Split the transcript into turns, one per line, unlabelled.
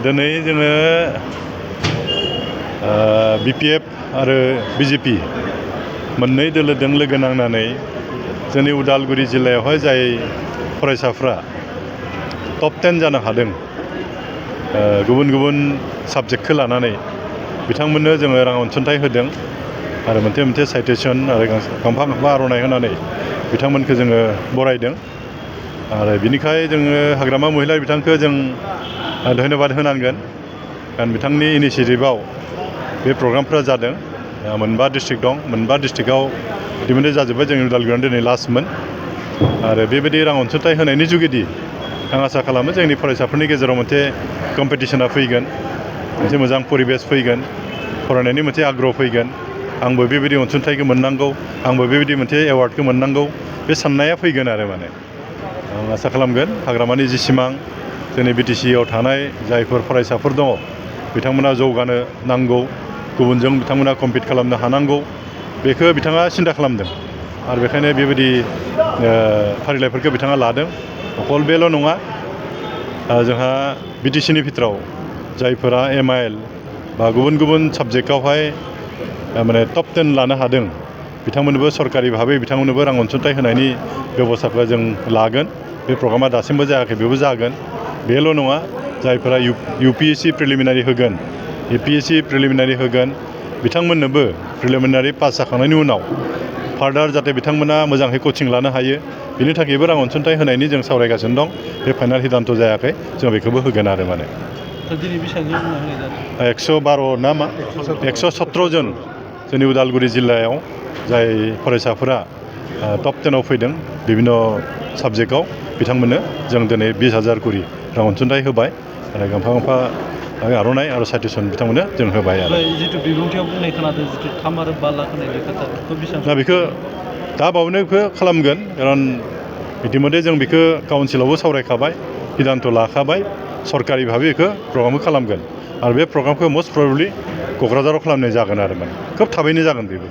दिनै जोङो BPF आरो BJP मोननै दोलोजों लोगो नांनानै जोंनि उदालगुरि जिल्लायावहाय जाय फरायसाफ्रा टप 10 जानो हादों गुबुन गुबुन साबजेक्टखौ लानानै बिथांमोननो जोङो रां अनसुंथाइ होदों आरो मोनसे साइटेसन आरो गांफा आर'नाइ होनानै बिथांमोनखौ जोङो बरायदों आरो बिनिखाय जोङो हाग्रामा महिला बिथांखौ जों धन्यबाद होनांगोन कारण बिथांनि इनिसियेटिभआव बे प्रग्रामफ्रा जादों मोनबा डिस्ट्रिक्ट दं मोनबा डिस्ट्रिक्टआव बिदिनो जाजोब्बाय जोंनि उदालगुरियावनो दिनै लास्टमोन आरो बेबायदि रां अनसुंथाइ होनायनि जुगेदि आं आसा खालामो जोंनि फरायसाफोरनि गेजेराव मोनसे कम्पिटिसना फैगोन मोनसे मोजां परिबेस फैगोन फरायनायनि मोनसे आग्रह फैगोन आंबो बेबायदि अनसुंथाइखौ मोननांगौ आंबो बेबायदि मोनसे एवार्डखौ मोननांगौ बे साननाया फैगोन आरो माने आं आसा खालामगोन हाग्रामानि जिसिबां जोंनि BTCआव थानाय जायफोर फरायसाफोर दङ बिथांमोना जौगानो नांगौ गुबुनजों बिथांमोना कम्पिट खालामनो हानांगौ बेखौ बिथाङा सिन्था खालामदों आरो बेखायनो बेबायदि फारिलाइफोरखौ बिथाङा लादों अकल बेल' नङा जोंहा BTCनि भितराव जायफोरा MIL बा गुबुन गुबुन साबजेक्टआवहाय माने टप 10 लानो हादों बिथांमोननोबो सरकारि भाबै बिथांमोननोबो रां अनसुंथाइ होनायनि बेबस्थाखौ जों लागोन बे प्रग्रामा दासिमबो जायाखै बेबो जागोन बेल' नङा जायफोरा UPSC प्रिलिमिनारि होगोन APSC प्रिलिमिनारि होगोन बिथांमोननोबो प्रिलिमिनारि पास जाखांनायनि उनाव फार्दार जाहाथे बिथांमोना मोजाङै कचिं लानो हायो बिनि थाखायबो रां अनसुंथाइ होनायनि जों सावरायगासिनो दं बे फाइनाल सिद्धान्त जायाखै जों बेखौबो होगोन आरो माने 112 ना मा 117 जन जोंनि उदालगुरि जिल्लायाव जाय फरायसाफोरा टप 10आव फैदों बिभिन्न साबजेक्टआव बिथांमोननो जों दिनै 20,000 करि रां अनसुंथाइ होबाय आरो गांफा आर'नाइ आरो साइटेसन बिथांमोननो जों होबाय आरो
जिथु बिबुंथियाव बुंनाय खोनादों जिथु 3 आरो 5 लाख होनायनि खोथा
दा बेखौ दा बावैनो खालामगोन खारन इतिमধ্যे जों बेखौ काउन्सिलावबो सावरायखाबाय सिद्धान्त लाखाबाय सरकारि भाबै बेखौ प्रग्रामखौ खालामगोन आरो बे प्रग्रामखौ मस्ट प्रबेबलि क'क्राझाराव खालामनाय जागोन आरो माने खोब थाबैनो जागोन बेबो